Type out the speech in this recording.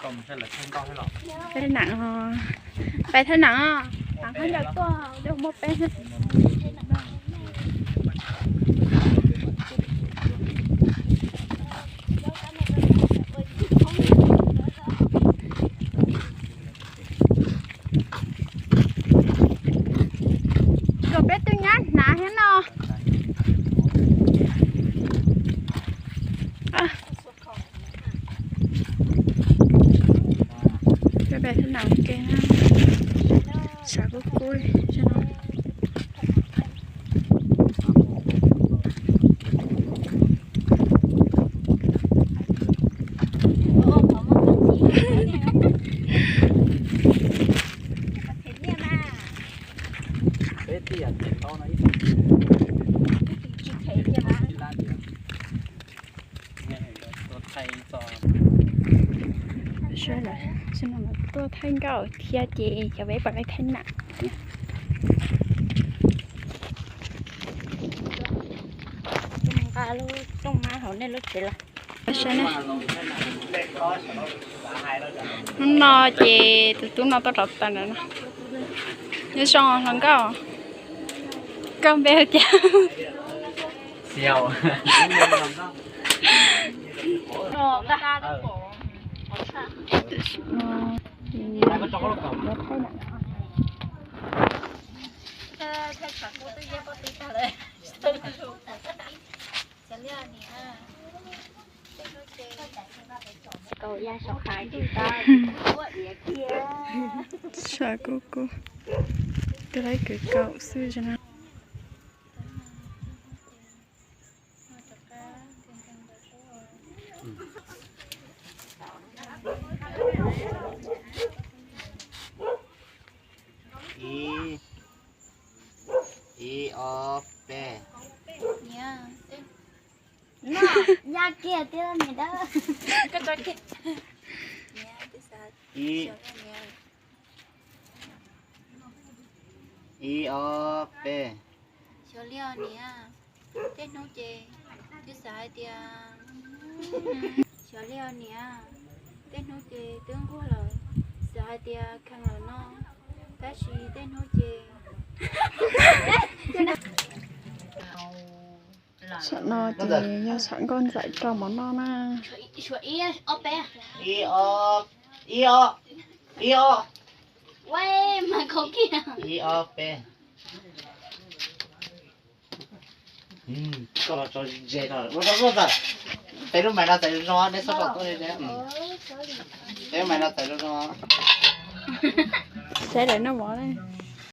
Peb nam, peb thawj nam, nam qhov ncauj tuaj, muaj peb. Kom peb tug nyab hnav thiab no. Peb pem thib nam ke na, sav kub kub li no. Tuaj thaij nkauj thiab ces cov peb pom peb thaij nam. Nqa lub rooj mab hauv nej lub tsev los. Hnub no ces tus tub no tuaj rau tas ntawd no. Nyob zoo hluas nkauj, koj npe hu cas? Sav kub kub, twb laib kwv kaum xwb no. Ib, ib, ob, peb. Ib, ib, ob, peb. Xyov li os niam, tej hnub ces twb xav hais tias, xyov li os niam, tej hnub ces twb nquag lawm, xav hais tias kheev lawm no, tab sis tej hnub ces Saum no ces yog saum nkauj ntxawm rau mov noj na. Ib ob, ib ob, ib ob, ib ob peb. Koj los tso ze no, peb lub mais no txais zoo zoo, neb txhob tso tuaj li. Peb lub mais no txais zoo zoo. Saib lawv noj mov ne.